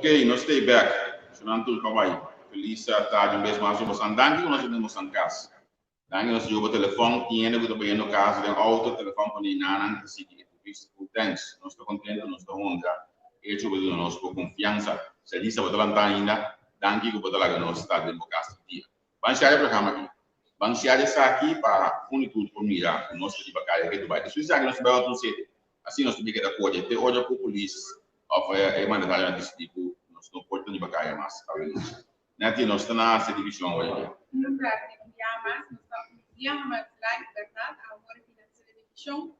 Ok, nos ta bek. Shonan tur pa bai. Felis tardi un bes mas riba bosan. Danki ku nos ta den bosan kas. Danki nos yuba telefòn. Tin hende ku ta bayendo kas den outo, telefòn pone nanan ta sigui entrevista ku thanks. Nos ta kontento, nos ta honra echo ku bo duna nos bo konfiansa. Shalisa bo ta lantá ainda. Danki ku bo ta laga nos ta den bo kas tur dia. Ban share e programa aki. Ban share esaki pa un i tur por mira ku nos ta riba kaya ke Dubai. Despues di esaki nos ta bai otro sede. Asina nos ta bin keda kore te ora ku polis òf e mandatarionan disidí ku nos no por ta riba kaya mas awe nochi. Nettie, nos ta na hasi divishon awor aki. Un tardi un bia mas, nos ta un biaha mas live, bèrdat? Awor aki na tercera divishon.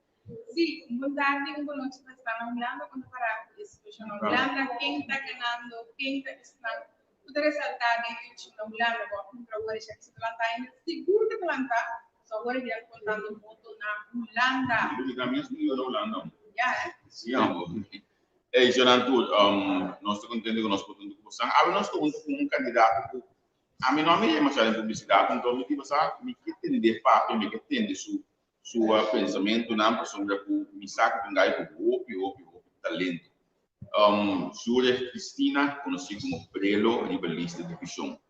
Sí, un bon tardi, un bon nochi pa esnan na Hulanda kon ta pará ku e situashon na Hulanda, ken ta ganando, ken ta esnan ku ta resaltá den elekshon na Hulanda. Bo a puntra awor esaki si ta lantá ainda? Sigur ke ta lantá, pasobra awor e bira kontando voto na Hulanda. Sigur ke ta mes un na Hulanda. Ya, eh? Sí, amo. Ey, Jonan tur, nos ta kontento ku nos por ta huntu ku bosan. Awe nos ta huntu ku un kandidato ku ami no a mira demasiado den publisidat, anto mi di bosa mi ke tende di e papia, mi ke tende su su pensamentunan pasobra ku mi sa ku ta un gai ku hopi hopi hopi talento. Zurich Cristina, konosí komo Prelo riba lista di vishon.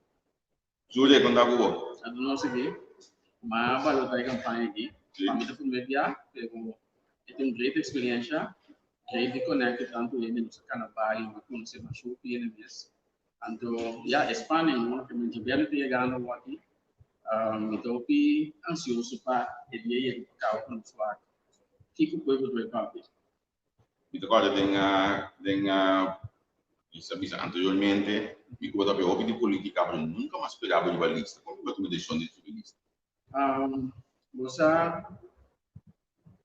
Zurich, kon ta ku bo? Anto nos aki, ma balota e kampaña aki, pa mi ta promé bia, pero e ta un great eksperensha, great di konèkt ku tantu hende, nos a kana bario, mi a konosé masha hopi hende mes. Anto, ya, e spanning no, ke men djabièrnè ta yegando awor aki, mi ta hopi ansioso pa e dia yega pa kaba ku nos wak kiko pueblo ta bai papia. Mi ta kòrda den den mi sa bisa anteriormente, mi ku bo ta papia hopi di politika, pero nunka mi a spera bo riba lista. Kon ku bo a tuma desishon di subi lista? Bo sa,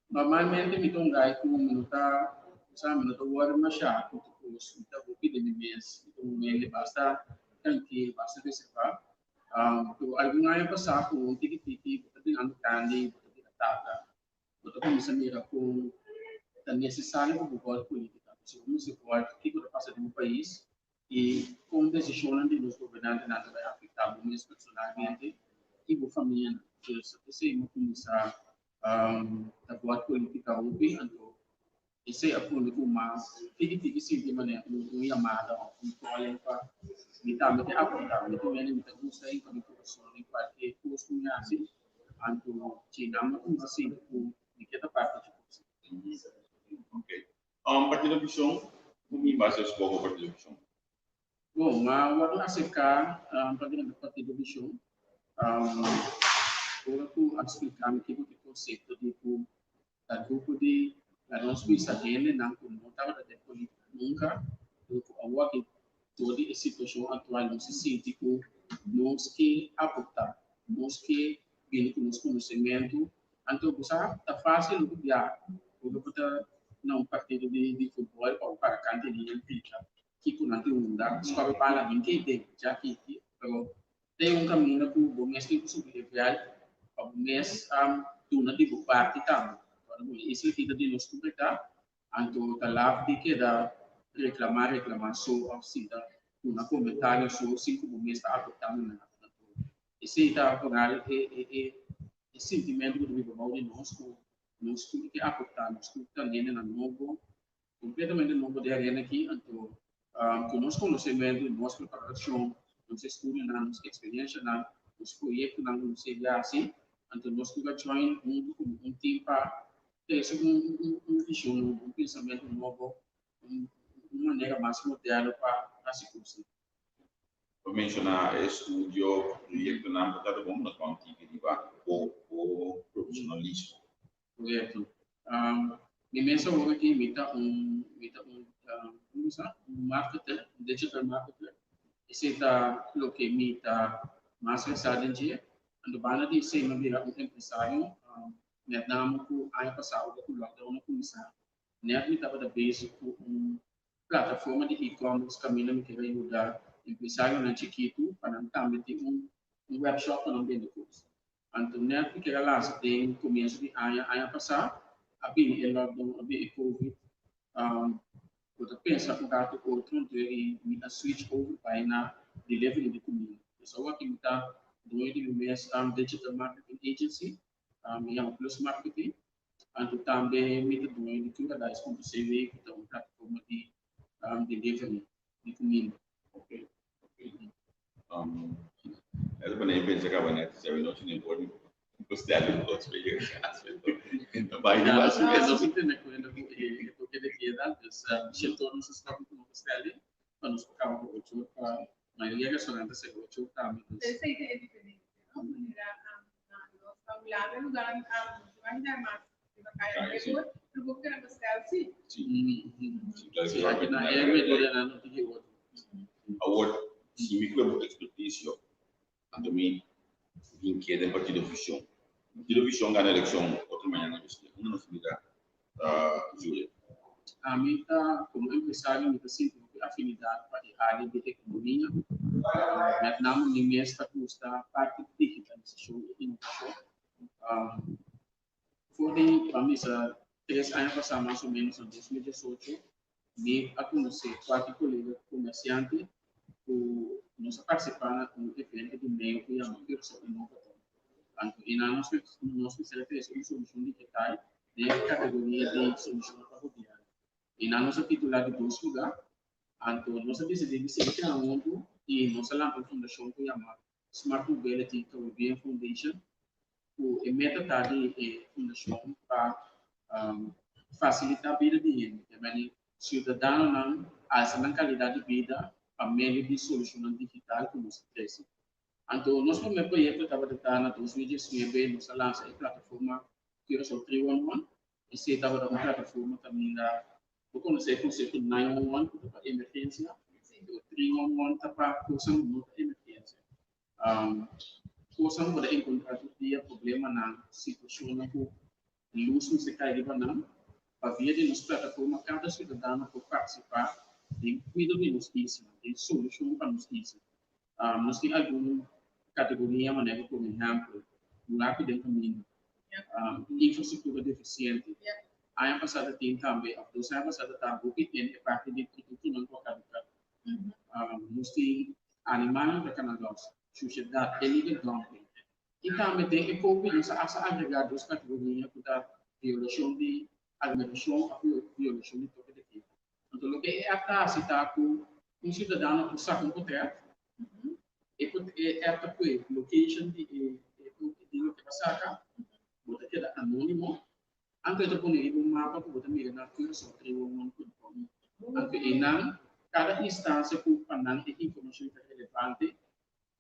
normalmente mi ta un guy ku mi no ta, bo sa, mi no ta wòri mashá ku tur kos, mi ta hopi den mi mes, mi ta un hende basta trankil, basta reservá. Pero algun aña pasá ku un tiki tiki bo ta birando grandi, bo ta bira tata, bo ta kuminsá mira ku ta nesesario pa bo wòrdu polítika, pasobra bo mester wòrdu kiko ta pasa den bo pais i kon desishonnan di nos gobernantenan ta bai afektá bo mes personalmente i bo famianan. Dus esei mi a kuminsá ta wòrdu polítika hopi, anto esei a pone ku mas tiki tiki sinti manera un yamada òf un calling pa mi tambe te aportá. Mi ta mende mi ta gusta hinka mi kurason den kualke kos ku mi hasi, anto djina mi a kuminsá sinti ku mi ke ta parti dje kos. Oké. Partido Vishon, ku mi base skoho Partido Vishon? Bon, ma wòrdu aserká pa drenta Partido Vishon. Ora ku a splika mi kiko ta e konsepto di ku ta grupo di laga nos bisa hendenan ku no tabata den politika nunka, pero ku awor aki dor di e situashon aktual nos a sinti ku nos ke aportá, nos ke bini ku nos konosementu. Anto bo sa ta fásil lo bia ora bo ta na un partido di di futbòl òf para kanta di nan grita kiko nan tin hunda skòrbe bala bin ke den ja kiki pero ta un kaminda ku bo mes tin ku subi e vèlt pa bo mes duna di bo parti tambe. Ora bo e isla kita di nos kompletá anto ta laf di keda reklamá reklamá so òf sinta duna komentario so sin ku bo mes ta adoptando nada. Anto esei ta foral e e e sintimentu ku ta biba bou di nos ku nos tur ke aportá, nos tur ta hendenan nobo, kompletamente nobo den arena aki, anto ku nos konosementu, nos preparashon, nos estudionan, nos eksperenshanan, nos proyektonan ku nos a hasi, anto nos tur a join huntu komo un team pa trese un un vishon nobo, un pensamentu nobo, un manera mas moderno pa hasi kosnan. Bo menshoná e estudio, proyektonan ku ta ta bon, nos ban tiki riba bo bo profeshonalismo. Korekto. Mi mes awor aki mi ta un mi ta un komo bisa un marketer, un digital marketer. Esei ta loke mi ta mas versá den dje. Anto banda di esei mi a bira un empresario, met name ku aña pasá ora ku lockdown a kuminsá, nèt mi tabata bezig ku un plataforma di e-commerce kaminda mi kier a yuda empresarionan chikitu pa nan tambe tin un un webshop pa nan bende kos. Anto nèt mi kier a lansa den komienso di aña, aña pasá a bini e lockdown, a bini e covid, bo ta pensa un ratu otro anto i mi a switch over bai na delivery di kuminda. Pues awor aki mi ta doño di mi mes digital marketing agency, mi yama Plus Marketing. Anto tambe mi ta doño di Curadice punto cv ku ta un plataforma di delivery di kuminda. Ok, ok. Um, essa para nem pensa que net, se eu não tinha por bestel um tot twee Então vai Ja, mas nos a tene kuenta ku e toke de keda, dus sheltor nos a stop ku bestel pa nos kaba ku 8 pa mayoria restaurante se 8 tambe. Dus Esei ta e diferensia, no? Manera na nos ta Hulanda lugar nos ta imaginá mas riba kaya mehor, pero bo kere bestel si. Si. Si, aki na e medidanan no tin ki otro. Awor, si mi kue bo ekspertisio, anto mi bin keda den Partido Vision. Partido Vision gana elekshon otro mañana na Rustia. Unda nos mira Julia? Ami ta, komo empresario, mi ta sinti hopi afinidat pa e área di ekonomia. Met name mi mes ta gusta parti di digitalisashon i inovashon. For di, ban bisa, 3 aña pasá mas o ménos, na 2018, mi a konosé kuater kolega komersiante ku nos a partisipá na un evento di meio ku yama Curaçao Innovathon. Anto einan nos nos mester a trese un solushon digital den e kategoria di solushon pa gobièrnu. Einan nos a titulá di dos lugá. Anto nos a disidí di sigui traha huntu i nos a lanta un fundashon ku yama Smart Mobility Caribbean Foundation ku e meta ta di e fundashon pa fasilitá bida di hende, te meni siudadanonan alsa nan kalidat di bida pa medio di solushonnan digital ku nos a trese. Anto nos promé proyekto tabata ta na 2019 nos a lansa e plataforma Curaçao 311. Esei tabata un plataforma kaminda bo konosé e konsepto 911 ku ta pa emergensia, pero 311 ta pa kosnan ku no ta emergensia. Kosnan ku bo ta enkontrá tur dia, problemanan, situashonnan ku lus mester kai riba nan. Pa via di nos plataforma kada siudadano por partisipá den kuido di nos isla, den solushon pa nos isla. Nos tin algun kategoria manera por ehèmpel, buraku den kaminda, infrastruktura defisiente. Aña pasá ta tin tambe, òf 2 aña pasá ta ta hopi den e parti di produktonan ku a kaduká. Nos tin animalnan ta kana lòs, shushedat, illegal dumping. I tambe den e kopi nos a hasta agregá dos kategoria ku ta violashon di aglomerashon òf violashon di toke de keda. Anto loke e app ta hasi ta ku un siudadano por saka un potrèt, e e app ta pue location di e di loke bo a saka, bo ta keda anónimo, anto e ta pone riba un mapa ku bo ta mira na Curaçao 311.com. Anto einan kada instansia ku pa nan e informashon ta relevante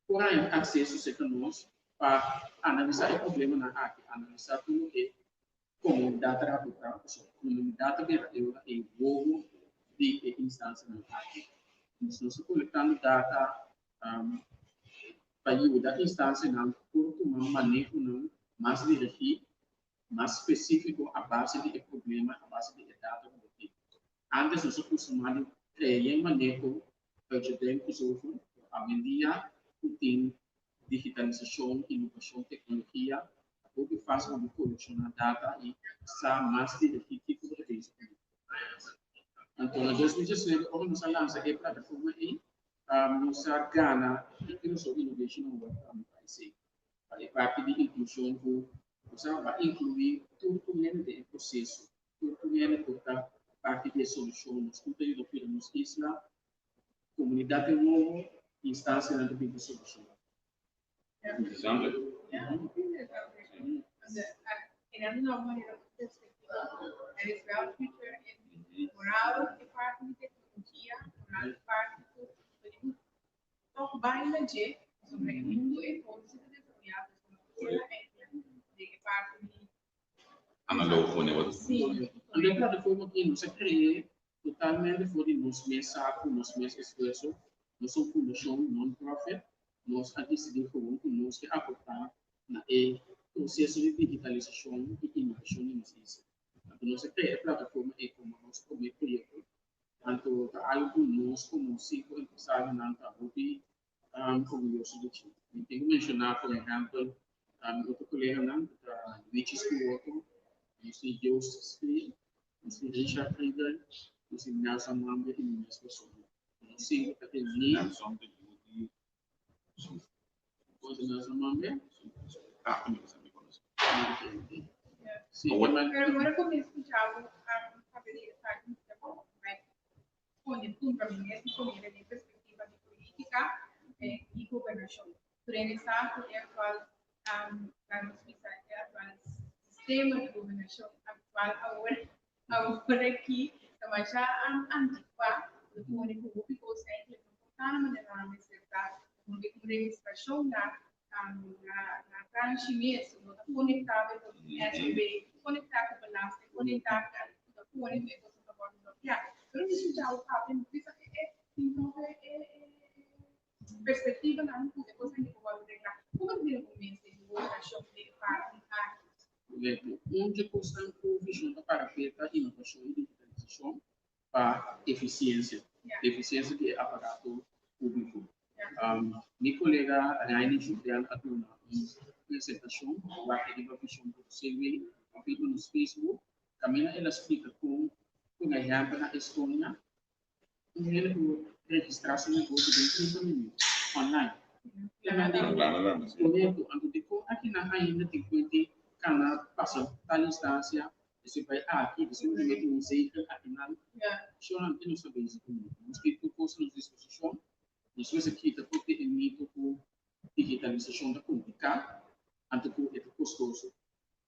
por haña akseso serka nos pa analisá e problemanan aki, analisá tur loke Komunidat ta raportá pasobra komunidat ta bira e ora ei wowo di e instansianan aki. Nos nos ta kolektando data pa yuda instansianan por tuma manehonan mas dirigí, mas spesífiko a base di e problema, a base di e data ku bo tin. Antes nos a kustumá di krea yen maneho budgeteng ku zoveel, pero awendia ku tin digitalisashon, inovashon, teknologia, ta hopi fásil pa bo kolekshoná data i sa mas dirigí kiko bo ta bezig ku. Anto na 2019 ora nos a lansa e plataforma ei, nos a gana e Curaçao Innovation Award tambe pa esei, pa e parti di inklushon ku nos a a inkluí tur tur hende den e proseso, tur tur hende por ta parti di e solushon, nos tur ta yuda kuida nos isla. Komunidat den wowo, instansianan ta bin pa solushon. Interesante. Ja, interesante. En dan nog manera un perspectiva. Er is wel future in vooral de parte di tecnologia, vooral de parte ku toch bai na dje, sobre e mundo e kon se ta desaroyá, dus no keda eigenlijk den e parte di Analoog gewoon, wat Sí. Anto e plataforma aki nos a kre'é totalmente for di nos mes saku, nos mes esfuerso. Nos ta un fundashon non-profit. Nos a disidí gewoon ku nos ke aportá na e proseso di digitalisashon i inovashon di nos isla. Anto nos a krea e plataforma ei komo nos promé proyekto. Anto ta algu ku nos komo sinku empresarionan ta hopi orguyoso di dje. Mi tin ku menshoná por ehèmpel mi otro koleganan ku ta Luigi Scuoto, nos tin Joost Steen, nos tin Richard Krieger, nos tin Nelson Mambe i mi mes persona. Nos sinku ta reuní. Nelson ta yu di Konoce Nelson Mambe? Ah, mi mi konoce. Sí, Awor- Pero ora ku mi skucha bo papia di esaki, mi ta como, right? pone puntra mi mes di comida den perspectiva di politica y gobernacion. Tur sa cu e actual, nos bisa, e actual sistema di gobernacion actual awor awor aki ta masha anticua, lo pone cu hopi cos eigenlijk no por ta na manera nan mester ta, como cu registracion na transhi mes, no ta conecta cu SVB, conecta cu belasting, conecta cu ta pone cu e cos ta wordo bloquea. Pero mi escucha o papia, mi bisa e tin e perspectiva nan cu e cos nan por wordo regla. Como ta mira con mes den gobernacion di parti aki? Correcto. Un di cosnan cu Vision ta para pe ta innovacion y digitalisacion pa eficiencia. Eficiencia di aparato publico. Mi colega Rainy Julian a duna un presentacion wak riba vision.cw of riba nos Facebook. Caminda el a splica con, por ehempel, na Estonia, un hende por registra su negocio den 30 minuut online. Correcto. Anto di con aki nan ainda tin cu cana pasa tal instancia, esey bay aki, esey bay mete un zegel aki nan. Shonan e nos ta bezig cu nos tin tur cos na nos disposicion. Nos mester kita porque e mito cu digitalisacion ta complica, anto cu e ta costoso.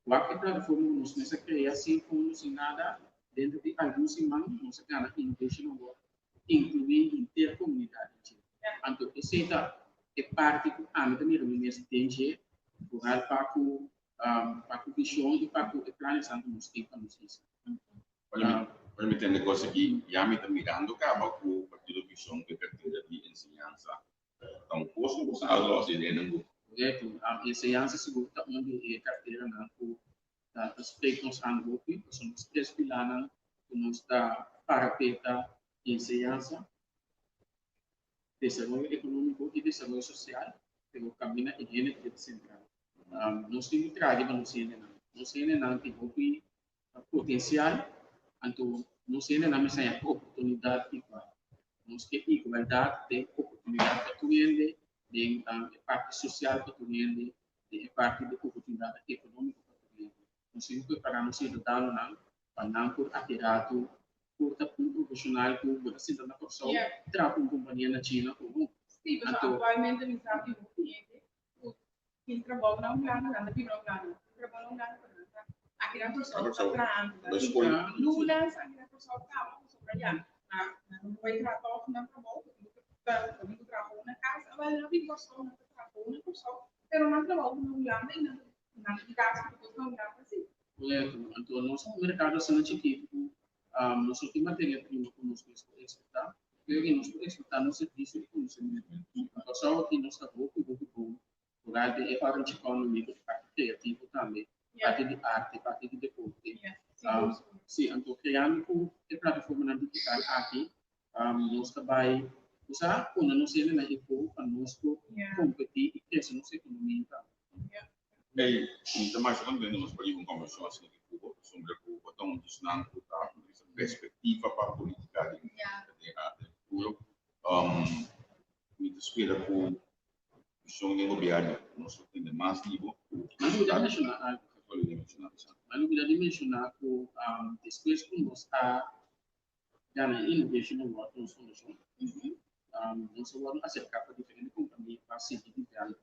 Wak e plataforma cu nos mester crea sin fondo, sin nada, dentro di algun siman nos a gana Innovation Award, inclui henter comunidad. Anto esey ta e parti cu ami ta mira mi mes den dje, vooral pa cu vision y pa cu e planes cu nos tin pa nos isla. Ora mi tende cos aki, ya mi ta mirando caba cu Partido Vision cu cartera di enseñansa. Ta un cos cu algo asina den un Correcto. Enseñansa sigur ta un di e carteranan cu ta spreek nos aan hopi, pasobra nos tres pilarnan cu nos ta para pe ta enseñansa, desaroyo economico y desaroyo social, pero caminda e hende ta central. Nos tin cu traha pa nos hendenan. Nos hendenan tin hopi potencial, anto nos hendenan mester haya oportunidad igual. Nos ke igualdad di oportunidad pa tur hende, den e parti social pa tur hende, den e parti di oportunidad economico pa tur hende. Nos tin cu prepara nos ciudadanonan pa nan por aparato por ta un profesional cu bo ta sinta na Corsou, traha un compania na China of no. Si, pero actualmente mi sa tin hopi hende cu tin trabou na Hulanda, nan ta biba na Hulanda, tin trabou na Hulanda, pero nan ta aki na Corsou ta trahando. Lunas aki na Corsou caba, pasobra ya, nan no bay traha toch nan trabou, tin cu traha na cas, awel nan bin Corsou, nan ta traha na Corsou, pero nan trabou na Hulanda y nan tin gasto cu cos na Hulanda, si. Correcto. Anto, nos mercado asina chikito cu nos no tin materia prima cu nos mes por exporta, pero cu nos por exporta nos servicio y conocimento. Anto, aki nos ta hopi, hopi bon. Vooral den e orange economy, cu parti creativo tambe, parti di arte, parti di deporte. Si, anto creando cu e plataforma digital aki, nos ta bay usa pone nos hende na epo pa nos por competi y crece nos economia tambe. Hey, mi ta mas contento nos por un conversacion asina cu Cuba, pasobra Cuba ta un disnan cu ta un perspectiva pa politica den futuro. Mi ta spera cu vision di gobierno nos lo tende mas libo. Mas eu queria mencionar algo. Mas eu queria mencionar cu despues cu nos a gana Innovation Award nos fundacion, nos a acerca pa diferente compania pa sigui develop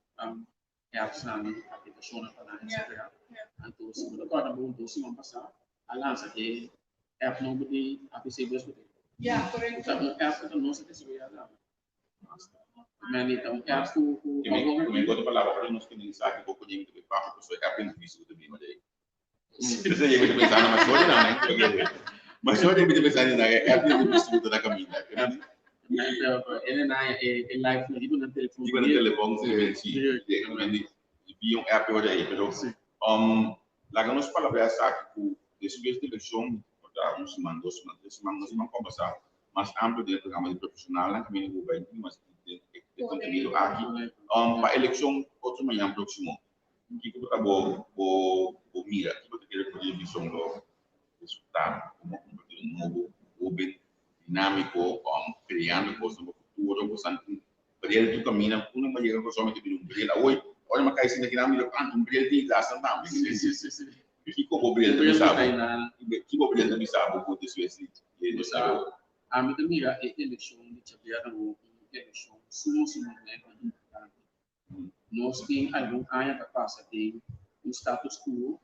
apps nan, aplicacion pa nan, etc. Anto, si bo recorda bon, 2 siman pasa, a lansa e app nobo di APC Bus. Yeah, correcto. Un app cu nos a desaroya. Ta un app cu Mi otro palabra, pero nos tin mensahe poco di mi papo, pasobra app entrevista cu tambe, mas Si bo yega di pensa, mas sorry na, mas sorry mi pensa na app entrevista cu ta caminda. Ele na e live riba na telefon. Riba na telefon, si, si, un app ora ey, pero laga nos palabra aki cu despues di eleccion, un siman, 2 siman, 3 siman, nos ta combersa mas amplio den programa di profesional, caminda cu bay mas di contenido aki. Pa eleccion otro mañan proximo, kico ta bo mira, kico ta kere cu e vision lo resulta como un partido nobo, hoben, dinamico, creando cos pa futuro, bo bril tu camina, uno va yega solamente un bril. Hoy, ora mi cay sinta aki, mira, ah, un bril tin glas tambe. Si, si, si, si. Kico bo bril ta bisa bo? Kico bo bril ta bisa bo cu despues di Bo sa, Ami ta mira e elekshon di djabièrnè awor un elekshon sumo sumamente importante. Nos tin algun aña ta pasa den un status quo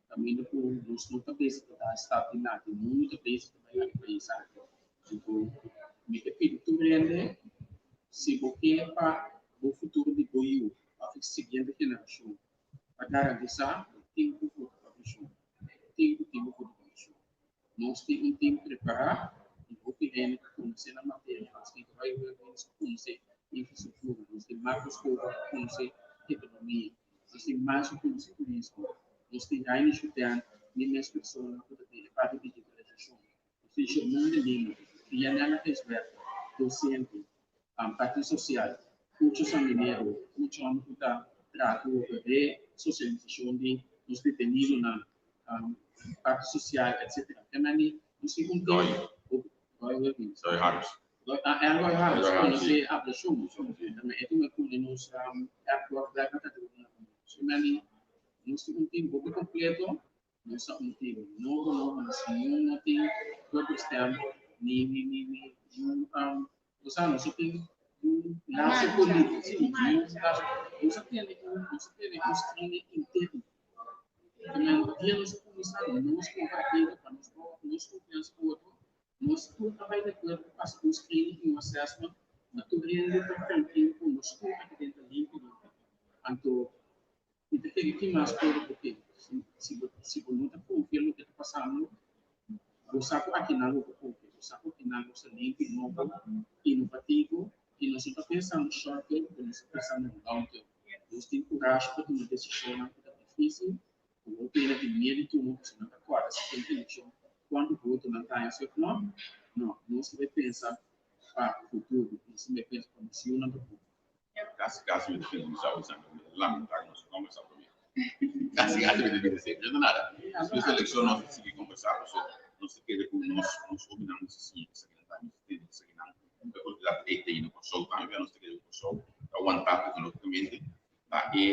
kaminda ku nos no ta bezig ta da stap dilanti, mundu ta bezig ta bai na e pais aki. Anto mi ta pidi tur hende, si bo ke pa bo futuro di bo yu òf e siguiente generashon pa garantisá, bo tin ku vota pa vishon. Tin ku tin ku vota pa vishon. Nos tin un tim prepará i hopi hende ku konosé nan materia. Nos tin Roy Wilkins ku konosé infrastruktura. Nos tin Marcos Cova ku konosé ekonomia. Nos tin Miles ku konosé turismo. Nos tin Rainer Schouten, mi mes persona, ku ta den e parti digitalisashon. Nos tin Shomon de Lima, Rianella Gijsbertha, dosente, parti sosial, Cucho Sanguinero, mucha hòmber ku ta traha ku resosialisashon di nos detenidonan. Parti sosial etcetera. Te meni nos tin un Roy. Roy Wilkins. Roy Harms. Roy, ah, eh, Roy Harms, konosé aviashon. Tambe e tuma kune nos airport daar na Catalunya. So meni nos tin un team hopi kompleto, nos ta un team nobo nobo, nos niun no tin rubber stamp ni ni ni ni niun bo sa nos no tin niun lazo polítiko, si, niun lazo. Nos a tene un nos a tene un screening interno. También dia nos a kuminsá nos komo partido pa nos por nos konfiansa ku otro, nos tur a bai de akuerdo pa pasa un screening i un assessment pa tur hende ta trankil ku nos tur aki den ta limpi limpi. Anto mi ta kere ki mas por bo ke si bo si bo no ta konfia loke ta pasando bo sa ku akinan lo bo konfia, bo sa ku akinan nos ta limpi, nobo, inovativo i nos no ta pensando short term pero nos ta pensando long term. Nos tin kurashi pa tuma desishonnan ku ta difísil, ku hopi hende tin miedu di tuma pasobra nan ta kòrda si tin elekshon kuantu voto nan ta haña si òf nò. Nò, nos ta bai pensa pa futuro, nos ta bai pensa pa nos yunan ta bon. Kasi kasi mi ta finalisá bo esaki, mi ta lamentá ku nos a kòmbersá promé. Kasi kasi mi ta bira esei, pero no ta nada. Despues di elekshon nos ta sigui kòmbersá pasobra nos ta kere ku nos nos hóbennan mester siña esakinan tambe, mester tende esakinan. E oportunidat ei ta yendo Kòrsou tambe, nos ta kere ku Kòrsou ta wantá teknológikamente, ta e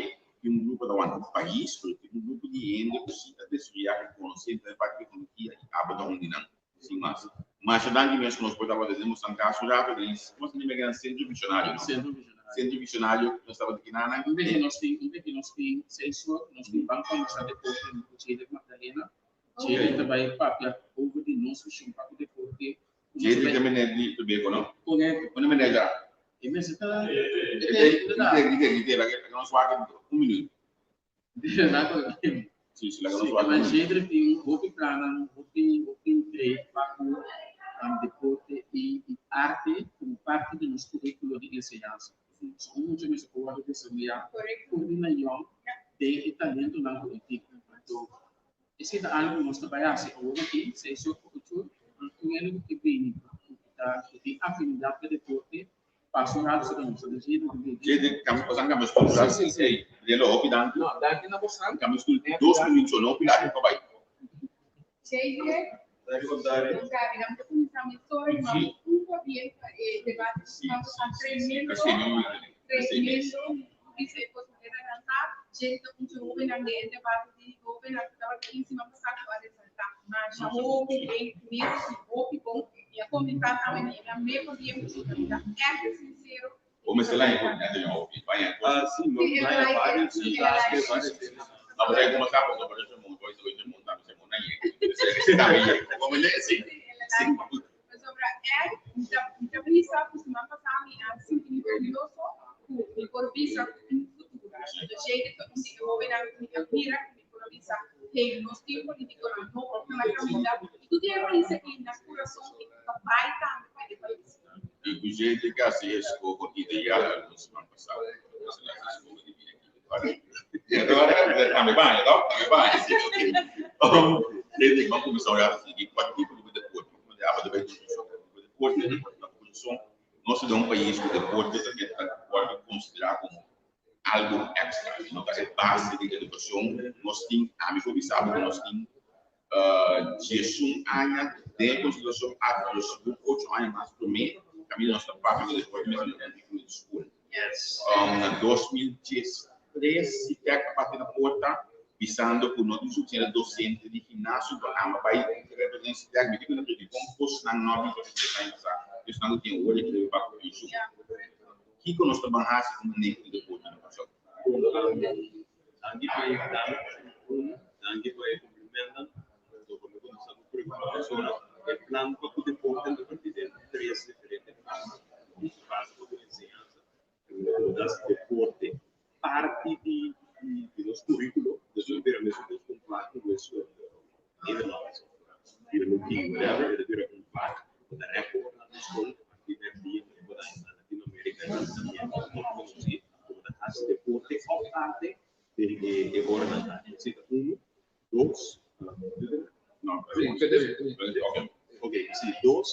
tin un grupo ta wanta un pais, pero tin un grupo di hende ku si ta desaroyá i konosé den e parti teknologia i abo ta un di nan, sin mas. Masha danki mes ku nos por tabata den Mosan Kas un rato den, komo se yama e gran Sentro Visionario, no? Sentro Visionario. Sentro Visionario ku nos tabata kina nan. Un bes nos tin, un bes nos tin seis or, nos tin ban kòmbersá deporte ku Jadek Magdalena. Jadek ta bai papia over di nos vishon pa ku deporte. Jadek ta meneer di Tobeko, no? Korekto. Unda meneer ta? E mester ta. E te, e te, laga nos wak un minuut. Si, si, laga nos wak un minuut. Jadek tin hopi plannan, hopi, hopi trade pa ku deporte i arte komo parti di nos kurikulo di enseñansa. So un mucha mester por wòrdu desaroyá for di na yòn den e talentonan ku e tin. Anto Esei ta algu ku nos ta bai hasi awor aki, seis or pa ocho or. Tur hende ku ke bini ku ta ku tin afinidat pa deporte, pasa un ratu serka nos. Ta dje ta bini. Dje di kambia bosan kambia stul Si, si, si. Ey, dje lo hopi danki. No, danki na bosan. Kambia stul dos minuut so, no hopi largu pa bai. Xavier, Danki Gonzalo. Gonzalo, nan ta kuminsá mi story, ma mi un pabien pa e debate Si, ku si, ta si, si. tremendo, Esei mi a Esei mes. tremendo. Mi bisa e kos manera nan ta. Dje ta un hobennan den e debate di hobennan ku tabata tin siman pasá ku a resaltá masha hopi den mes i hopi bon. Mi a komentá tambe mi a me pabien pasobra mi ta ègt sinsero. Bo mester laña ku nèt den hopi. Baña kos. Ah, sí, no, Sí, el baña like, varios, sí, sí, el like. varios, sí. No, pero ahí como está, pues, no, pero ese mundo, ese mundo, ese mundo, ese también, como le, sí. Sí, el like. Pasobra ègt mi ta bisa ku siman pasá mi a sinti mi orguyoso ku mi por bisa ku un futuro. Anto Jaded ta un di e hóbennan ku mi a mira ku mi por a bisa, hey, nos tin polítikonan no por na kaminda i ku tin e pais aki na kurason i ku ta bai tambe pa e pais. I ku Jaded a hasi e eskoho ideal algun siman pasá. Esei a hasi eskoho di bini aki. Tambe baña, no? Tambe baña, sí, ok. Jaded, ban kuminsá un rato sigui kua tipo di deporte. Deporte, deporte ta kurason. Nos ta den un pais ku deporte ta keda wòrdu konsiderá komo algu èkstra, no ta e base di edukashon. Nos tin, ami por bisa bo ku nos tin diesun aña den e konsiderashon aki, pero sigur ocho aña mas promé kaminda nos ta papia ku deporte mester na kurikulo di skol. Na 2013 si tèk a bati na porta. Bisando ku no tin sufisiente dosente di gimnasio pa ama bai representá mi di ku kon kosnan no a bisa ku aña pasá esnan ku tin awor e pa ku penshun. Kiko nos ta ban hasi ku maneho di deporte na Kòrsou? Danki pa invitá mi. Danki pa e komplimentonan. Anto pa mi kuminsá ku prima persona, e plan pa ku deporte ta partí den tres diferente fase. Un fase pa ku enseñansa, Nos deporte parti di di nos curriculo, dus lo bira mesun cos cu un vak cu wiskunde of Nederlands of biologie, whatever, e ta bira un vak cu ta record na nos school a partir di dia cu bo ta na Latinoamerica y también nos no conoci cu bo ta haci deporte of arte den e oranan aki. Esey ta uno. Dos, ok, si dos,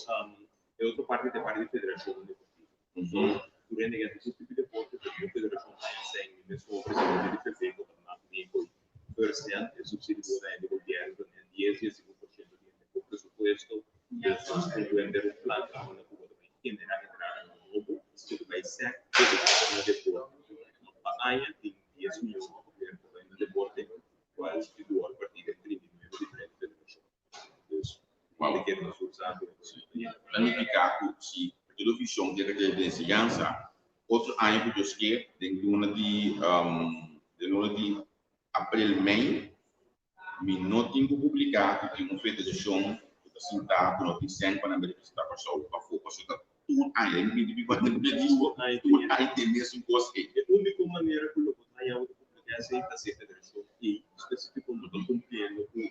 e otro parti ta e parti di federacionnan deportivo. Tur hende ke hasi tur tipo di deporte, pero mi federashon ta enseña mi mes komo presidente di FEFECO ta mas bien ku first hand e supsidio ku ta hende gobièrnu ta den dies, 15% di hende ku presupuesto. Dus nos tin ku henter un plan kaminda ku bo ta bai generá entrada nobo ku ta bai sèk dediká na deporte. Pa aña tin 10 mion ku gobièrnu ta bai na deporte, kual di dor partí den 39 diferente federashon. Dus Wow. di kere nos usa. Planifiká ku si televishon ke di enseñansa otro aña ku Dios ke den luna di aprel, mei, mi no tin ku publiká ku tin un federashon ku ta sintá ku no tin sèn pa nan representá Kòrsou pafó, pasobra tur aña mi binti tur aña tin mesun kos ei. E úniko manera ku lo por haña bo publiká esei ta si e federashon i spesífiko no ta kumpliendo ku e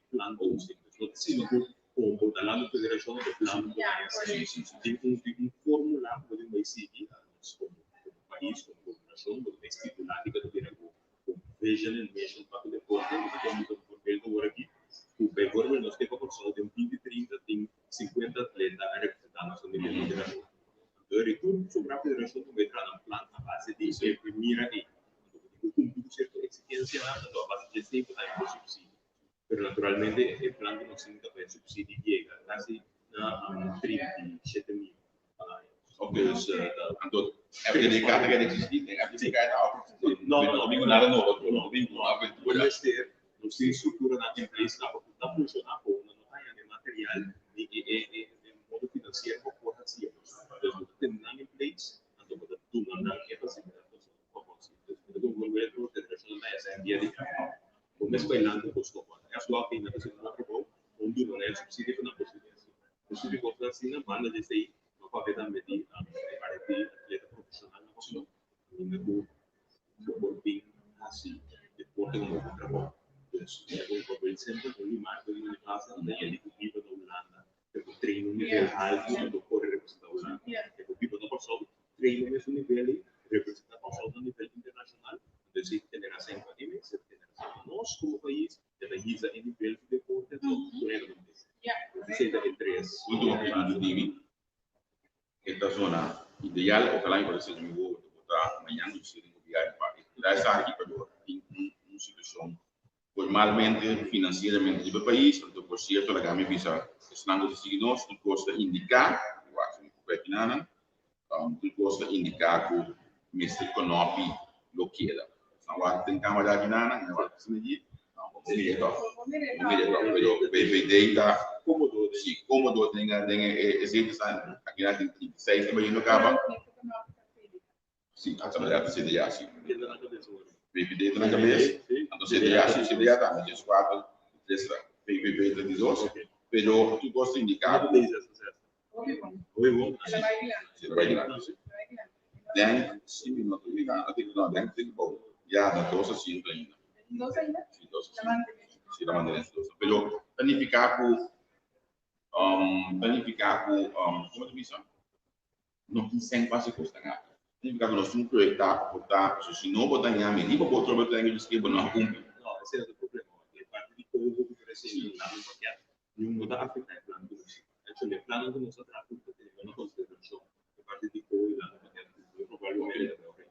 plan ku nos tin. No ta sino ku komo ta landa federashon e plan ku haña Sí, sí, sí. tin un fórmula ku bo tin bai sigui nos komo pais, komo gobernashon, bo tin stipulá kiko ta bira ku vision and mission pa ku deporte. Bo ta tin un voorbeeld awor aki ku bijvoorbeeld nos ke pa Kòrsou den 2030 tin 50 atleta a representá nos a nivel internashonal. Anto tur sobra federashon tambe traha un plan a base di e mira ei. Anto bo tin ku kumpli ku sierto eksigensianan, anto a base di esei bo ta haña bo supsidio. Pero naturalmente e plan ku nos tin ta pa e supsidio yega kasi na 37 mil pa aña. Dus Anto FDDK ta keda eksistí, FDDK ta No, no, no bin nada nobo, no bin ku aventura. Mester nos tin strukturanan in place pa ku ta funshoná, ku no ta haña ni material ni e modo finansiero pa por hasi. Dus bo ta tene nan in place, anto bo ta duna nan e fasilidat pa por hasi. Dus bo ta volver otro federashon ta esa via di bo mes bailando ku stop. FWAP na ta haciendo un trabou, un duna nan subsidio pa nan por sigui hasi. Dus tipo kos asina, banda di esei, no papia tambe di e parti di atleta profeshonal na Kòrsou. Ainda ku bo por bin hasi deporte komo un trabou. Dus un voorbeeld simpel, un limar ku mi pasa, ta hende ku biba na Hulanda, ku por train un nivel altu anto por representá Hulanda. E por biba na Kòrsou, train e mesun nivel ei, representá Kòrsou na nivel internashonal. Entonces e genera sèn pa e mes, e genera sèn pa nos komo pais, e ta hisa e nivel di deporte, anto tur hende ta kontentu. Esei ta e tres. Último pregunta di mi. Esta zona ideal, ojalá mi por ser mi wowo ta mañana mi ser gobierno pa esaki, pero tin un situashon formalmente, financieramente di e pais. Anto, por cierto, laga mi bisa esnan ku ta sigui nos, tur kos ta indiká, wak mi ku nana, tur kos ta indiká ku Mr. Konopi lo keda. Esnan wak den kamera aki nana, e wak asina aki, no, mira toch, mira toch, pero VVD ta Kómodo. Si, kómodo den e zetel aki na tin 36 ta bayendo kaba. Si, hasta na CDA, si. Keda na kabes awor. VVD ta na kabes, anto CDA, si, CDA tambe, 14, 3, PVV ta di dos, pero tur kos ta indiká Ku D66? Hopi bon. Si, bai dilanti, si. Den, si, mi no ta mirando, no, den tin bom. Ya, na dos asiento ainda. Dos ainda? Si, dos asiento. Si, ta mantené dos. Pero planifiká ku, komo ta bisa? No tin sèn pa hasi kos tan altu. Signifiká ku nos tin proyektá pa por ta, so si no bo ta ñami, riba bo otro bo ta ñami, bo no a kumpli. No, esei ta e problema. E parti di koho ku resién un pakèt, no ta afektá e plan ku nos. Actually, e plan ku nos a traha ta teniendo na konsiderashon e parti di koho i plan pakèt, muy probablemente ta bai.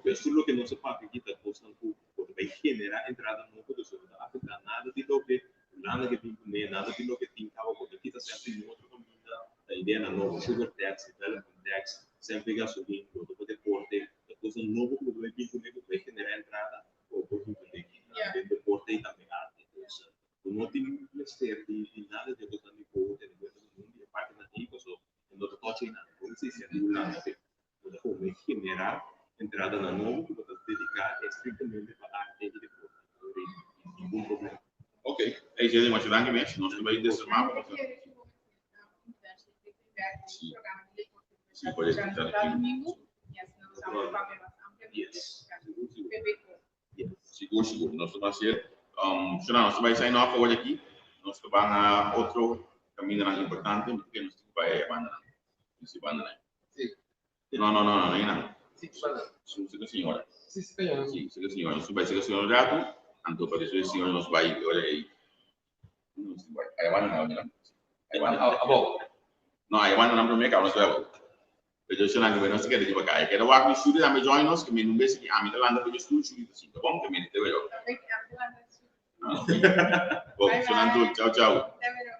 Dus tur loke nos a papia aki ta kosnan ku por bai generá entrada nobo, dus no ta afektá nada di loke Hulanda ke bin kuné, nada di loke tin kaba, bo ta kita semper un otro kaminda, ta ideanan nobo, sugar tax, development tax, semper gasolin, lo pa deporte, ta kosnan nobo ku bo bai bin kuné ku bai generá entrada, ku bo por bin kuné den mester di di nada di kosnan di por tene kuenta ku mundu e partinan ei paso e no ta tochi einan. Bo mester siña di Hulanda p'e. Bo ta come generá entradanan nobo ku bo ta dediká estrictamente pa arte i deporte. No tin ningun problema. Ok, ei si masha danki mes. Nos ta bai desarmá pa nos. Sí, por eso está aquí. Yes. Sigur, sigur. Nos ta hacer. Shona, nos ta bai sign off awor aki. Nos ta ban a otro camindanan importante, porque nos tin bai e bandanan. Sí, bandanan. Sí. No, no, no, no, no, no. Sí, banda. Su, sí, señora. Sí, señor. Sí, sí, señora. Nos bai siga señora un rato. Anto pa despues señora nos bai ora ei. Nos bai. Aí banda nan, no? Aí banda. Abou. No, aí banda nan promé, nos bai abou. Pero yo nan que no se queda riba kai. Queda wak mi shuri tambe join nos, que mi no bes que ami ta landa pe stoel shuri ta sinta bon, que mi te veo. Ah, ok. Bon, Bye, Shonantu, bye. ciao ciao. Te veo.